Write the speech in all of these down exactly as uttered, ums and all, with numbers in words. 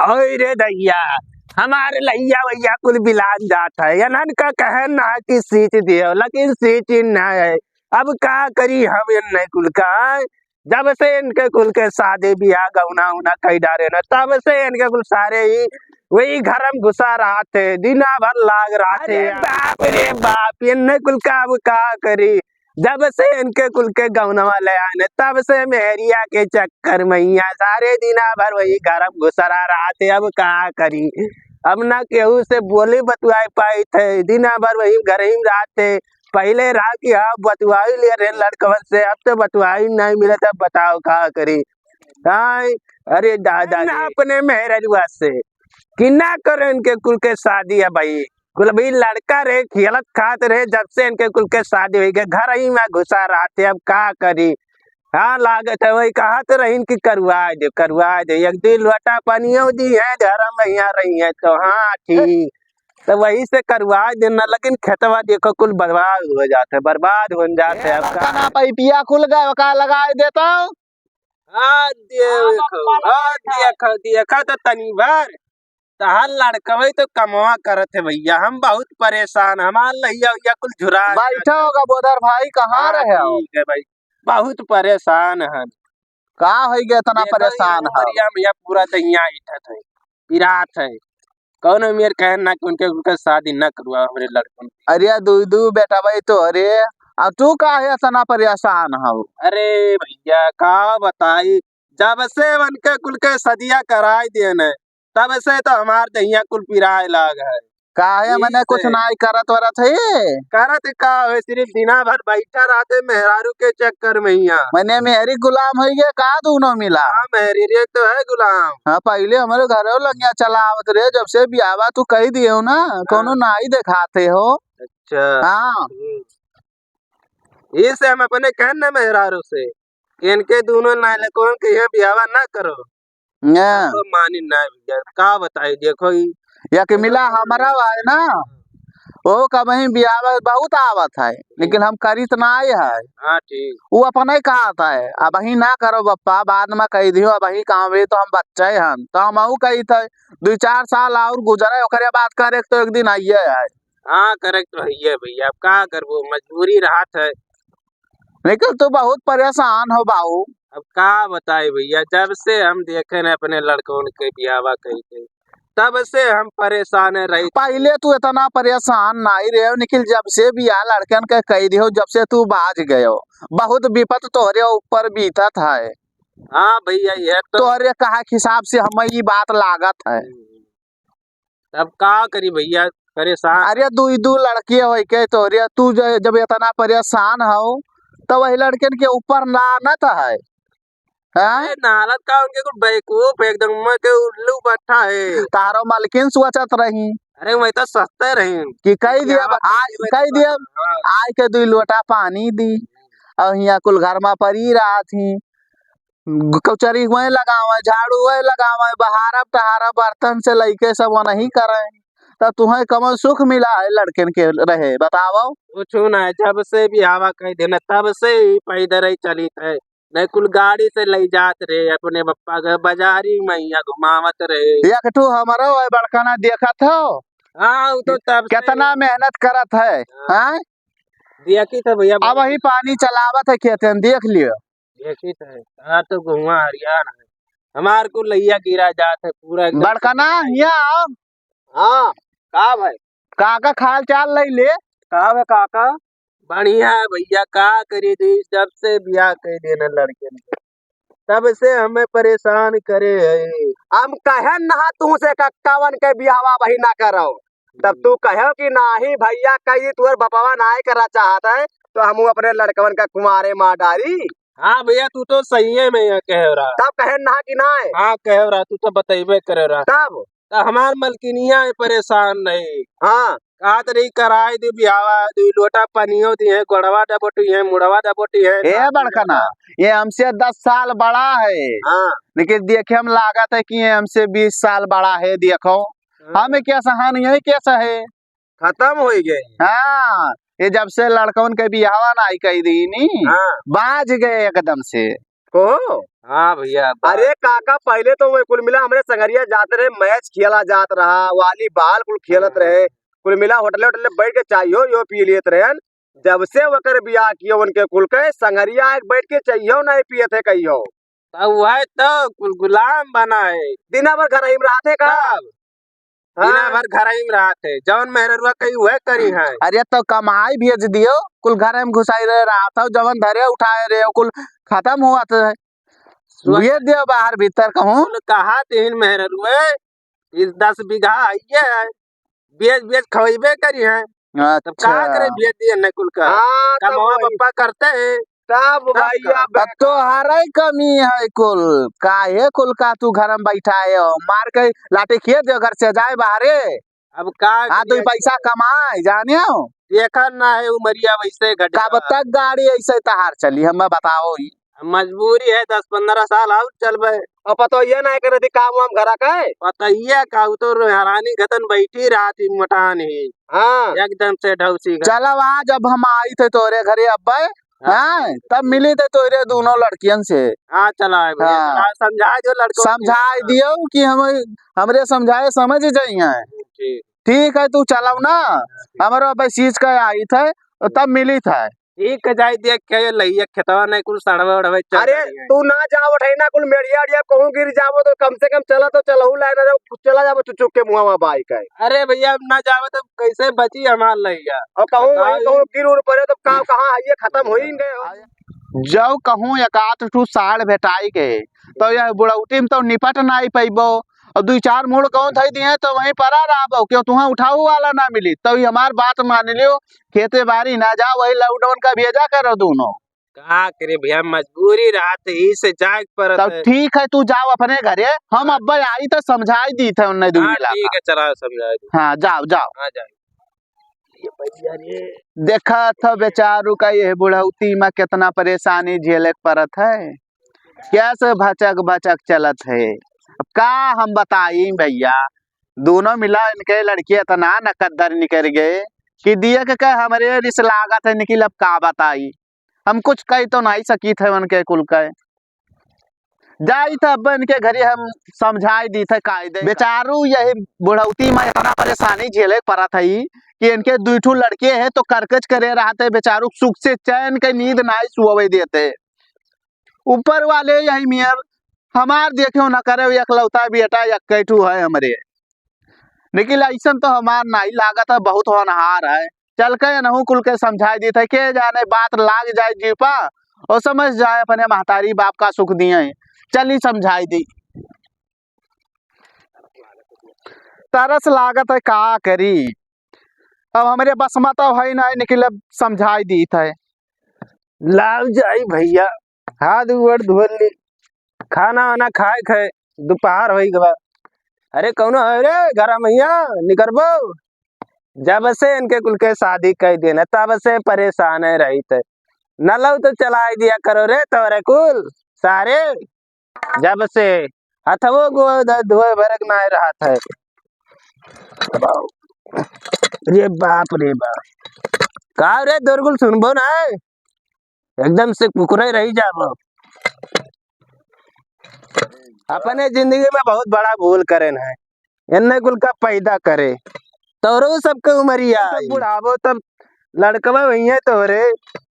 ओए रे दैया, हमार लइया वइया कुल बिलान जात है। इन्हन का कहन ना कि सींच दियो, लेकिन सींच ना है। अब का करी हम इन्हन कुल का? जब से इनके कुल के शादी बियाह गौना उना कई डारे ना, तब से इनके कुल सारे ही वही घर में घुसा रहत है, दिना भर लाग रहत है। अरे बाप रे बाप, इन्हन कुल का अब का करी? जब से इनके कुल के गौनवा ले आए न, तब से मेहरिया के चक्कर में हियाँ सारे दिना भर वही घर में घुसरा रहत है। अब का करी, अब ना केहू से बोली बतुआई पाइत है, दिना भर वही घर ही में रहत है। पहिले रहा कि हाँ, बतुआई लिया रहे लड़कवन से, अब तो बतुआई नहीं मिलत, अब बताओ का करी। हाँ, अरे दादा ना रे। अपने मेहररुआ से कि ना करो इनके कुल के शादी है भाई। कुल अभी लड़का रहे, खेलत खात रहे, जब से इनके कुल के शादी हुई गए, घर ही में घुसा रहत है, अब का करी? हाँ, लागत है वही कहत रहीन कि करवा दे, करवा दे, एक दुई लोटा पनियो दी है, घर में यहाँ रही है तो हाँ ठीक, तो वही से करवा देना, लेकिन खेतवा देखो कुल बर्बाद हो जात है, बर्बाद हो जात है। अब का? ना पैपिया खुल गए, का लगाए देता? हाँ, देखो, हाँ, देखो, देखो तो तनी भर। तहार लड़कवे तो कमवा करत है भैया, हम बहुत परेशान, हमार लइया उइया कुल झुरा गया। बैठा होगा बोधर भाई, कहाँ हाँ, रहे हो? ठीक है भाई, बहुत परेशान है। का होइ गया इतना देखो, परेशान ये है? उमरिया में यह पूरा दहिया इठत है, पिरात है। कौनो मेर कहन ना कि उनके, उनके शादी ना करवा हमरे लड़कन की। अरे दुई दू बेटा भाई तो, अरे, आ तू काहे इतना परेशान हो? अरे भैया, का बताई, जब से उनके कुल के सदिया कराई देन है, तब से तो हमार दहिया कुल पिराए लाग है। काहे यही मने कुछ से। नाई करत वरत है? करत का हो, सिर्फ दिना भर बैठा रहते मेहरारू के चक्कर में हियाँ। मने मेहरी गुलाम होइ गए का दोनों मिला? हाँ, मेहरी रे तो है गुलाम। हाँ, पहिले हमरे घरे लंगिया चलावत रहे, जब से बियावा तू कही दिए हो ना, कौनो हाँ। नाई देखाते हो। अच्छा। हाँ। हम्म। ये से हम अपने कहन ना मेहरारू से, इनके दोनों नाई लड़कन के यहाँ बियावा ना करो। हाँ। तो मानी ना भैया, का बताई, देखो ई या कि मिला हमारा है ना, वो कबहीं बियाह बहुत आवत है, लेकिन हम करित ना आए है। हाँ, ठीक। वो अपने ही कहत है, "अबहीं ना करो बप्पा, बाद में कही दियो, अबहीं काम रही तो हम बच्चे हन।" तो हम अऊ कहित है, "दुई चार साल और गुजरे, ओकरे बाद करे तो एक दिन आइए है।" हाँ, करे तो है भैया, अब का करबो, मजबूरी रहत है। लेकिन तू बहुत परेशान हो बाऊ। अब का बताई भैया, जब से हम देखे न अपने लड़कन के बियावा कही के, तब से हम परेशान रही। पहिले तू इतना परेशान नाई रहे हो, लेकिन जब से बियाह लड़कन के कही दियो, जब से तू बाज गयो, बहुत विपत तोहरे ऊपर बीतत है। हाँ भैया, ये तो तोहरे कहा के हिसाब से हमें ई बात लागत है। हम्म। अब का करी भैया, परेशान। अरे दुई दू लड़की होइ के तोहरे, तू ज-, जब इतना परेशान हो, तो वही लड़कन के ऊपर लानत है। हैं? अरे नालत का, उनके कुल बेवकूफ एकदम, मैं के उल्लू बैठा है। तारो मालकिन सोचत रही। अरे मैं तो सोचते रही कि कही दिया, हाँ, आज मैं कही तो दिया, हाँ। आय के दुई लोटा पानी दी, और हियाँ कुल घर में परी रहत ही, कचरी वहीं लगावे, झाड़ू वहीं लगावे, बहारब टहारब बर्तन से लइके सब वनही करे, त तुहें कवन सुख मिला है लड़कन के रहे, बतावो? कुछ ना, जब से बियावा कही देना, तब से ही पैदल ही चलित है। नहीं कुल गाड़ी से लइ जात रहे, अपने बप्पा के बाजारी में हियाँ घुमावत रहे। एक ठो हमरो है बड़कना, देखत हो? हाँ, वो तो तब से कितना मेहनत करत है, हाँ। हाँ? देखी तो भैया, अबहीं पानी चलावत है खेते में, देख लियो। देखी तो है, हाँ, तो गहुआ हरियान है, हमार कुल लइया गिरा जात है पूरा एकदम। बड़कना, हियाँ आओ। हाँ, का भाई? काका, हाल चाल लइ ले। का भाई काका? बढ़िया है भैया, का करी दी, जब से बियाह कही देना लड़कन के, तब से हमें परेशान करे है। हम कहे ना तू से कक्कावन के बियाहवा वही ना करो, तब तू कहो कि नाही भैया, कही तोर बपवा नाय करा चाहत है, तो हम अपने लड़कवन का कुमारे मार डारी। हाँ भैया, तू तो सही है, मैं यहाँ कह रहा। तब कहे ना कि नाय? हाँ, कह रहा, तू तो बतैबे करे रहा। तब? तो हमार मलकिनिया है परेशान नहीं। हाँ। कहत रही कराई दी बियाहवा, दुई लोटा पनियो दी है, गोड़वा डबोटी है, मुड़वा डबोटी है, ए बड़कना, ये हमसे दस साल बड़ा है। हाँ। लेकिन देखे हम लागत है कि ये हमसे बीस साल बड़ा है, देखो। हाँ। हम कैसा हन, यही कैसा है? खत्म होइ गए। हाँ, ये जब से लड़कवन के बियाहवा नाई कही दीनी, हाँ। बाज गए एकदम से। कहो। हाँ भैया, बात अरे काका, पहिले तो वो कुल मिला हमरे संगरिया जात रहे, मैच खेला जात रहा, वॉलीबॉल कुल खेलत रहे, कुल मिला होटले होटले बैठ के चाहियो यो पी लेत रहे। जब से वकर बियाह कियो उनके कुल के संगरिया एक बैठ के चाहियो नहीं पियत है कहियो। तब वह तो कुल गुलाम बना है। दिना भर घर ही में रहत है का? तब हाँ। दिना भर घर ही में रहत है, जौन मेहररुआ कही वह करी है। अरे तो कमाई भेज दियो, कुल घर में घुसाई रहे रहत हो, जवन धरे उठाए रहे हो, कुल खत्म हुआ तो है। सोच- भेज दियो बाहर भीतर कहूँ। कुल कहा तिहिन मेहररुआ, इस दस बीघा आइए है, बेच बेच खवैबे करी है। तब अच्छा। का करे, बेच दिए न कुल का। हाँ, तब कमवा वही। पप्पा करते हैं। तब तब भैया का? अब तोहरे कमी है कुल, काहे कुल का तू घर में बैठाए हो? मार के लाठी खींच दे घर से, जाए बाहरे। अब का हाँ, तू करिए? पैसा कमाए, जाने हो? देखा ना है उमरिया वैसे घट कब गया। तक गाड़ी ऐसे तहार चली, हमें बताओ ही। मजबूरी है, दस पन्द्रह साल और चलबे। और पतोहिया ना करे थी काम वाम घरा का है? पतोहिया का, उ तो हरानी गतन बैठी रहत ही मोटान ही। हाँ। एकदम से ढौसी घर। चलो आज अब हम आई थे तोरे घरे अब्बे, हाँ। हाँ, तब मिली थे तोरे दोनों लड़कियन से। हाँ, चला है भैया, हाँ। चला, समझा दो लड़कों को। समझाई दियो कि हम, हमरे समझाए समझ जाई हैं। जी। ठीक है, तू चलाओ ना, हमरो अब्बे सींच के आई थे, तो तब मिली थे। ठीक है, जाई देख के ये लइया खेतवा नहीं कुल सड़वे उड़वे चल अरे, रही है। तू ना जाओ, उठे ना कुल मेड़िया अड़िया कहूँ गिर जाबो तो कम से कम चला तो चलहू लाए ना, चला जाबो चुचुक के मुँहवा बाई का। अरे भैया, अब ना जावे तो कैसे बची हमार लइया? और कहूँ वही बताओ। कहूँ गिर उर पड़े तो का, कहाँ है ये खत्म हो ही गए हो। जब कहूँ एक आध ठू साढ़ भेटाई गए तो यह बुढ़ौती में तो निपट ना ही पैबो। और दुई चार मुड़ कहूँ धई दिए तो वहीं पड़ा रहबो, क्यों तुहाँ उठाऊ वाला ना मिली। तो ये हमार बात मान लियो, खेते बारी ना जाओ, वही लॉकडाउन का भेजा करो दोनों। का करे भैया, मजबूरी रहत है, ई से जाए के पड़त तब है। ठीक है, तू जाओ अपने घरे, हम हाँ। अब्बे आई तो समझाई दी थे उन्हें दुई हाँ, मिला ठीक का। है, चला समझाई दी। हाँ, जाओ, जाओ। हाँ, जाओ। ये भैया रे। देखा था बेचारू का ये बुढ़ौती में कितना परेशानी झेले के पड़त है, कैसे भचक भचक चलत है। अब का हम बताई भैया, दोनों मिला इनके लड़की इतना नकद्दर निकल गए कि दिए के कहे हमरे रिस लागत है निकल, अब का बताई। हम कुछ कही तो नहीं सकी थे उनके कुल के। जाई थे अब इनके घरे हम समझाई दी थे कायदे। बेचारू यही बुढ़ौती में इतना परेशानी झेले के पड़त है कि इनके दुई ठू लड़के हैं तो करकच करे रहते, बेचारू सुख से चैन के नींद नहीं सोवे देते। ऊपर वाले यही मेर हमार देखे ना करे, एकलौता बेटा एक ठू है हमरे। लेकिन अइसन तो हमार नाई लागत है, बहुत होनहार है। चल के एनहू कुल के समझाई देत है, के जाने बात लाग जाए जीपा और समझ जाए अपने महतारी बाप का सुख दिए। चली समझाई दी। तरस लागत है, का करी, अब हमरे बस में तो है ना, लेकिन अब समझाई दीत है। लाव जाई भैया, हाथ गोड़ धो ली, खाना वाना खाए खाए, दोपहर होई गवा। अरे कौनो है रे घर में हिया, निकरबो? जब से इनके कुल के शादी कई देन है, तब से परेशान है रहित है। नलौ तो चलाई दिया करो रे तोरे कुल सारे। जब से हथवो गोड़ धोए भरक नाय रहत है। रे बाप रे बाप। का रे दुर्गुल सुनबो ना? एकदम से कुकुरे रही जाबो। अपने जिंदगी में बहुत बड़ा भूल करेन है। एन्ने कुल का पैदा करे। तोरो सबके उमरिया सब आई। बुढ़ाबो तब लड़कवा भैया तोरे,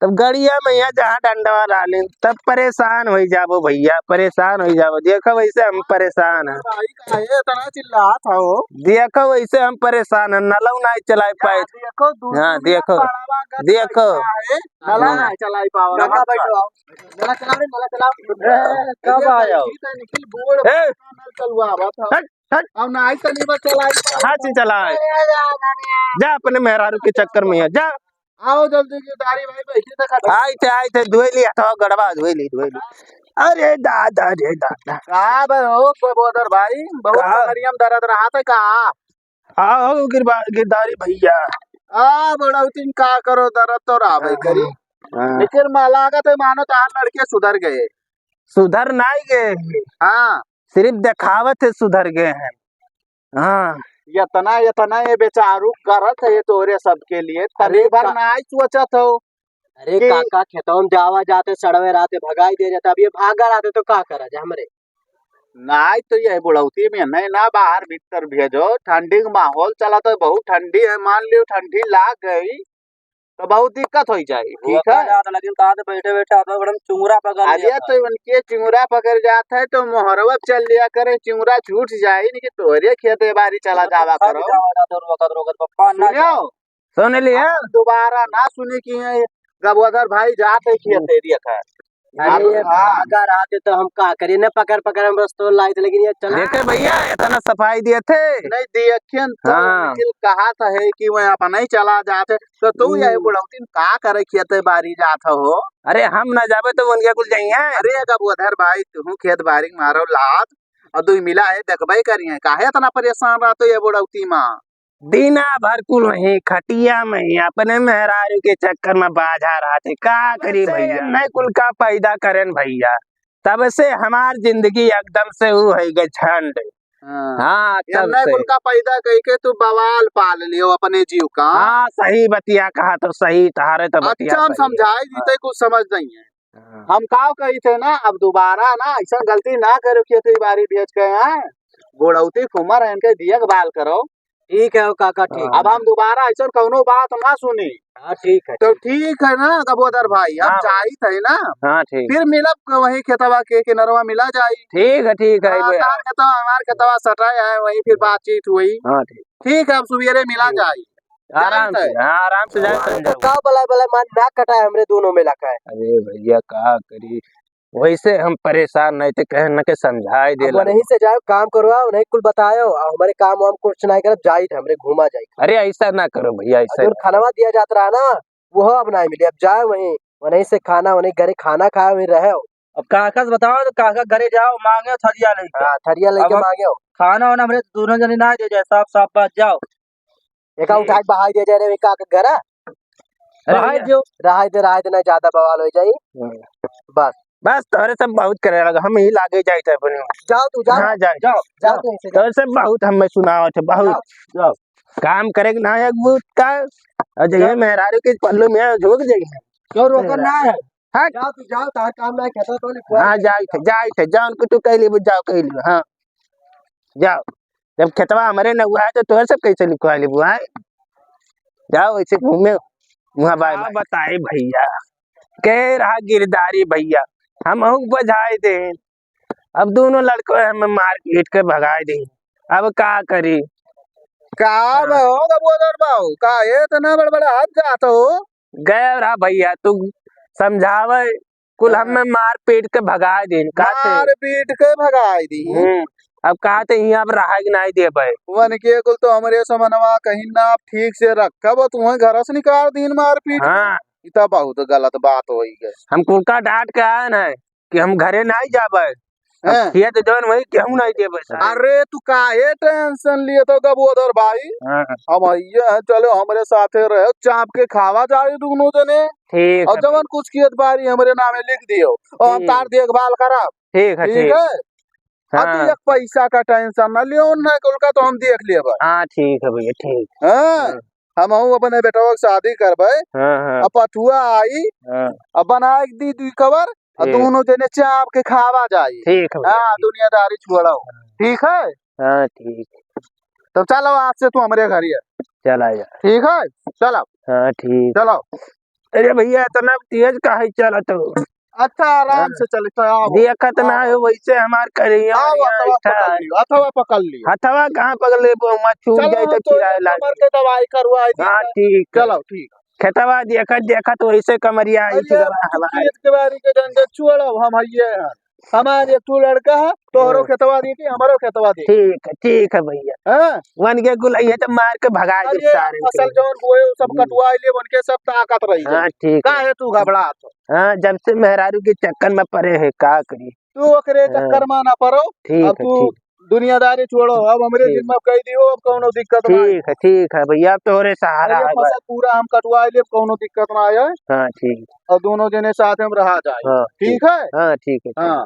तब गड़िया में यहाँ जहाँ डंडवा डालिन, तब परेशान होई जाबो भैया, परेशान होई जाबो। देखो वैसे हम परेशान हैं। भाई काहे इतना चिल्लात हो? देखो वैसे हम परेशान हैं, नलौ नाई चलाए पाए। देखो दूर हाँ, दूर देखो। पड़वा का देखो। है, नला हाँ। नाई चलाई पाओ। नला बैठो। नला चलाओ रे, नला चलाओ। ए, कब आया हो? निखिल बोर्ड ए! नल चलवा बात है। हट। हट। अब नाई तो नहीं बा चलाई। कहाँ से चलाए? जा अपने मेहरारू के चक्कर में है, जा। आओ जल्दी गिरधारी भाई, बैठी तो खा। आई थे, आई थे, धोई ली, हथवा गड़वा, धोई ली, धोई ली। अरे दादा, रे दादा। का बे हो, बोदर भाई, बहुत का? कमरिया में दर्द रहा था का? आओ गिरबा-, गिरधारी भैया। आ, बड़ा दिन का करो, दर्द तो रहा भाई करी। हाँ। लेकिन मा-, लागत है मानो तार लड़के सुधर गए। सुधर नाई गए। हाँ। सिर्फ देखावत है सुधर गए हैं। हाँ। इतना, इतना ये बेचारू करत है ये तोरे सबके लिए, अरे तनी भर का- नाई सोचत हो। अरे कि काका, खेतवा में जावा जाते सड़वे रहते, भगाई दे जाते, अब ये भागा रहते तो का करा जा हमरे? नाहीं तो ये बुढ़ौती में नहीं ना बाहर भीतर भेजो, ठंडी का माहौल चला तो बहुत ठंडी है, मान लियो ठंडी लाग गई तो बहुत दिक्कत होइ जाई, ठीक है? जात लगिन कहाँ से बैठे बैठे आप लोग एकदम चुंगरा पकड़ अरे लिया तो था। इनके चुंगरा पकड़ जात है तो मोहरवा चल लिया करे, चुंगरा छूट जाई, नहीं कि तोहरे खेते बारी चला जावा करो। रोकत रोकत पप्पा ना सुनियो, सुन लिया? अब दोबारा ना सुनी कि ये गबोधर भाई जात है खेत एरिया का। अरे, अब ये हाँ। भागा रहते तो हम का करिए, न पकड़ पकड़ हम रस्तों लाइत, लेकिन ये चला। देखे भैया, इतना सफाई दिए थे। नहीं, दियखियन तो हाँ। लेकिन कहा था है कि वह अपना ही चला जाते, तो तू हम्म। यही बुढ़ौती में का करे खेते बारी जात हो? अरे, हम ना जाबे तो उनके कुल जाइए। अरे, गबोधर भाई, तू खेत बारी मारो लात, और दुई मिला है, देखबे करिए, काहे इतना परेशान रहते ये बुढ़ौती में? दिना भर कुल वहीं खटिया में ही अपने मेहरारू के चक्कर में बाझा रहते। का करी भैया? नहीं कुल का पैदा करेन भैया, तब से हमार जिंदगी एकदम से ऊ होइ गई झंड। हाँ। हाँ, तब से। कुल का पैदा कई के तू बवाल पाल लियो अपने जीव का। हाँ, सही बतिया कहा तो सही, तहारे तो बतिया अच्छा हम सही है। समझाई जीते हाँ। कुछ समझ नहीं है। हाँ। हम काव कही थे ना, अब दोबारा ना ऐसा गलती ना करो कि इतनी बारी भेज के हैं। बुढ़ौती फुमर है, इनके दिया के बाल करो। ठीक है, ओ काका, ठीक। अब हम दोबारा ऐसा कौनो बात ना सुनी। हाँ, ठीक है, तो ठीक। ठीक है ना, गबोधर भाई, हम हाँ। जाइत है ना। हाँ, ठीक। फिर मिलब वही खेतवा के किनरवा मिला जाई। ठीक है, ठीक है, हाँ, भाई। तार खेतवा, हमार खेतवा सटाए है, वहीं फिर बातचीत हुई। हाँ, ठीक। ठीक है, अब सुबेरे मिला ठीक। जाई। आराम से, हाँ, आराम से जाए, समझाओ। का बलाए, बलाए मान ना कटाए हमरे दोनों में लगा है। अरे भैया, का करी, वैसे हम परेशान नहीं थे, कहे न के समझाए दे अब ला। वहीं से जाओ, काम करवाओ, नहीं कुल बताओ, अब हमारे काम वाम कुछ नहीं करब, जाई थे, हमरे घूमा जाई। अरे, ऐसा ना करो भैया, ऐसा और ना। खानवा दिया जात रहा ना, वो अब नहीं मिली, अब जाओ वहीं, वहीं से खाना, वहीं घरे खाना खाए, वहीं रहे। अब काका से बताओ, तो काका घरे जाओ, मांगे थरिया लेके। हाँ, थरिया लेके अब मांगे हो। खाना वाना हमरे दोनों जने ना दे जाए, साफ साफ बात, जाओ। एका ठीक। उठा के बहाई दे जाए रे, एका के घरा। अरे रहाई भैया। दो। रहाई दे, रहाई दे, ना ज्यादा बवाल हो जाई। हाँ। बस। बस तोहरे सब बहुत करे लगा, हम ही लागे जाए थे अपने। जाओ तू, जाओ। हाँ, जाए। जाओ, जाओ जाओ। तू ऐसे जाओ। तोहरे सब बहुत हमें सुनावत है, बहुत। जाओ, जाओ। काम करे के ना है, वो का, और जइहे जाओ। मेहरारू के पल्लू में झोंक जाइहे। क्यों रोकन ना है? हट। जाओ तू, जाओ, तार काम ना है, खेता तो लिखवा हाँ, दे। जाए थे, जाए थे, जाओ, उनको तू कह लेबो, जाओ, कह लेबो, हाँ। जाओ, जब खेतवा हमरे न हुआ है, तो तोहर सब कैसे लिखवा लेबू, आय? जाओ, ऐसे घूमे, वहाँ बाय का बाय। बताई भैया, के रहा गिरदारी भैया, हमहू बझाए दे, अब दोनों लड़के हमें मार पीट के भगाए दे, अब का करी? का हाँ। बा हो गबोधर बाबू, काहे इतना बड़बड़ात जात हो? गए रहा भैया, तू समझावे, कुल हाँ। हमें मार पीट के भगाए दीन, का थे? मार पीट के भगाए दीन। हम्म, अब का थे, यहाँ अब रहा के नहीं देबे। वन के कुल तो हमरे समनवा कहीं ना आप ठीक से रखब, तुम्हें घर से निकाल दीन मार पीट के। हाँ। ई तो बहुत गलत बात होई गए। हम कुल का डांट के आए ना कि हम घरे नहीं जाबे। अब हैं? खेत जौन वही केहू नहीं देबे सर। अरे तू काहे tension लिए तो गबोधर भाई? हाँ। हम आइए हैं, चलो हमरे साथे रहे, चाप के खावा जाए दोनों जने। ठीक और है जवन भैया। कुछ खेत बारी हमरे नामे लिख दियो और हम ठीक। तार देखभाल करब। ठीक है, ठीक ठीक। है? हाँ। अब एक पैसा का tension ना लियो, ना कुल का तो हम देख लेबे। हाँ, ठीक है भैया, ठीक। हाँ। हाँ। हमहू अपने बेटवा के शादी करबे। हाँ, हाँ। अब पठुआ आई, हाँ। अब बनाए के दी दुई कवर, अब ठीक। दोनों जने चाप के खावा जाई। ठीक है भैया, हाँ, ठीक। दुनियादारी छोड़ो। हाँ। ठीक है? हाँ, ठीक। तो चलो, आज से तू हमरे घर ही है। चला जा। ठीक है? चलो। हाँ, ठीक। चलो। अरे भैया, इतना तेज काहे चलत हो? अच्छा, आराम हाँ। से चले, तो आओ। देखत ना आओ। हो, वैसे हमार करिया आओ, वरिया हथवा ऐठा पकड़ है। लियो, हथवा पकड़ लियो। हथवा कहाँ पकड़ ले, वो मत छूट चलो, जाए तो तो चिल्लाए लागे। कमर के दवाई करवाई दी हाँ, जाए। ठीक है। चलो, ठीक। खेतवा देखत, देखत वैसे कमरिया आई अरे, थी गवा तू हमारी। खेत के बारी के डंडे छोड़ो, हम हइये हैं। हमार एक ठो लड़का है, तोहरो हाँ। खेतवा देखी, हमरो खेतवा देखी। ठीक है, ठीक है भैया। हाँ? वन के कुल ये तो मार के भगा दे अरे, सारे फसल के। जौन बोए, वो सब हम्म। कटवाई ले, उनके सब ताकत रही हाँ, जाए। ठीक है। काहे तू घबरात हो? हाँ, जब से मेहरारू के चक्कर में पड़े है, का करी? तू ओकरे हाँ। चक्कर में ना पड़ो। ठीक अब है, तू ठीक। दुनियादारी छोड़ो, अब हमरे ठीक। जिम्मा कह दियो, अब कौनो दिक्कत ना ठीक आए। है, ठीक है भैया, अब तोहरे सहारा अरे, है बस। फसल पूरा हम कटवाई लेब, कौनो दिक्कत ना आए। हाँ, ठीक। और दोनों जने साथ में रहा जाए। हाँ, ठीक ठीक। है? हाँ, ठीक है, ठीक। हाँ।